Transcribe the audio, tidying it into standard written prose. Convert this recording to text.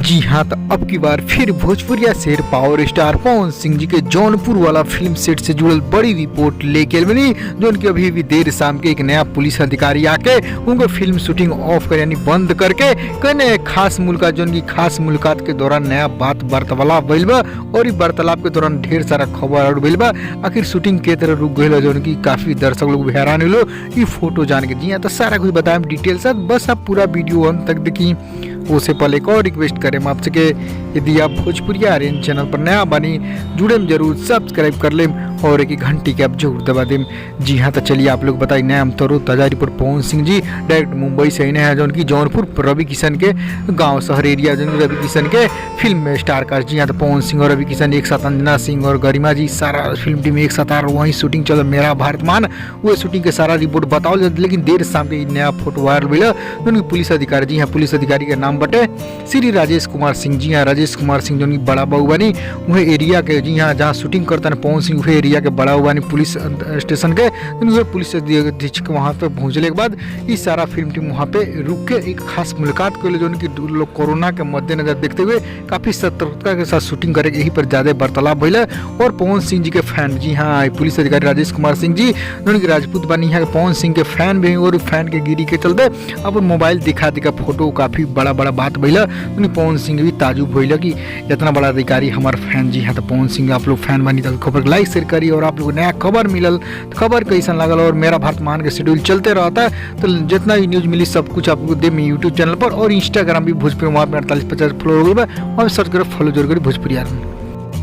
जी हाँ, तो अब की बार फिर भोजपुरिया शेर पावर स्टार पवन सिंह जी के जौनपुर वाला फिल्म सेट से जुड़ल बड़ी रिपोर्ट लेके आइल बनी, जो उनके अभी भी देर शाम के एक नया पुलिस अधिकारी आके उनको फिल्म शूटिंग ऑफ कर यानी बंद करके कने खास मुलाकात, जो उनकी खास मुलाकात के दौरान नया बात वार्तालाप भइल बा और इ वार्तालाप के दौरान ढेर सारा खबर और भइल बा। आखिर शूटिंग के तरह रुक गइल, जो उनकी काफी दर्शक लोग भी हैरान हुलो इ फोटो जान के। जी हाँ, तो सारा कुछ बताएं डिटेल साथ, बस आप पूरा वीडियो अंत तक देखी। उससे पहले एक और रिक्वेस्ट करें आपसे कि यदि आप भोजपुरिया आर्यन चैनल पर नया बनी जुड़े में जरूर सब्सक्राइब कर लें और एक घंटी के आप जरूर दबा दें। जी हाँ, तो चलिए आप लोग बताइए नया तरो ताज़ा रिपोर्ट। पवन सिंह जी डायरेक्ट मुंबई से ही है, जो उनकी जौनपुर रवि किशन के गांव शहर एरिया, जो रवि किशन के फिल्म में स्टार कास्ट। जी हाँ, तो पवन सिंह और रवि किशन एक साथ, अंजना सिंह और गरिमा जी, सारा फिल्म टीम एक साथ आ वहीं शूटिंग चल मेरा भारत मान, वो शूटिंग के सारा रिपोर्ट बताओ। लेकिन देर शाम के नया फोटो वायरल मिला, जो पुलिस अधिकारी, जी हाँ, पुलिस अधिकारी के नाम बटे श्री राजेश कुमार सिंह। जी हाँ, राजेश कुमार सिंह जो बड़ा बाबू बनी वह एरिया के, जी हाँ, जहाँ शूटिंग करता है पवन सिंह वह एरिया के बड़ा बानी पुलिस स्टेशन के, वह पुलिस अधीक्षक वहाँ पे पहुँचने के बाद ये सारा फिल्म टीम वहाँ पे रुक के एक खास मुलाकात कर जो कि लोग कोरोना के मद्देनजर देखते हुए काफ़ी सतर्कता के साथ शूटिंग करे, यही पर ज़्यादा वार्तालाप भइल। और पवन सिंह जी के फैन, जी हाँ, पुलिस अधिकारी राजेश कुमार सिंह जी जो कि राजपूत बनी है, पवन सिंह के फैन भी और फैन के गिरी के चलते अब मोबाइल दिखा दिखा फोटो काफ़ी बड़ा बड़ा बात भइल। पवन सिंह भी ताजुब भइल कि इतना बड़ा अधिकारी हमार फैन। जी हाँ, तो पवन सिंह आप लोग फैन बनी तो खबर लाइक शेयर करी और आप लोग नया खबर मिलल तो खबर कैसन लागल। और मेरा भारत महान के शेड्यूल चलते रहता है, तो जितना भी न्यूज़ मिली सब कुछ आपको दे यूट्यूब चैनल पर और इंस्टाग्राम भी भोजपुरी, वहाँ पर 48-50 फॉलो हो गई, वहाँ पर सर्च करो फॉलो जरूर करी भोजपुरी आर्मी।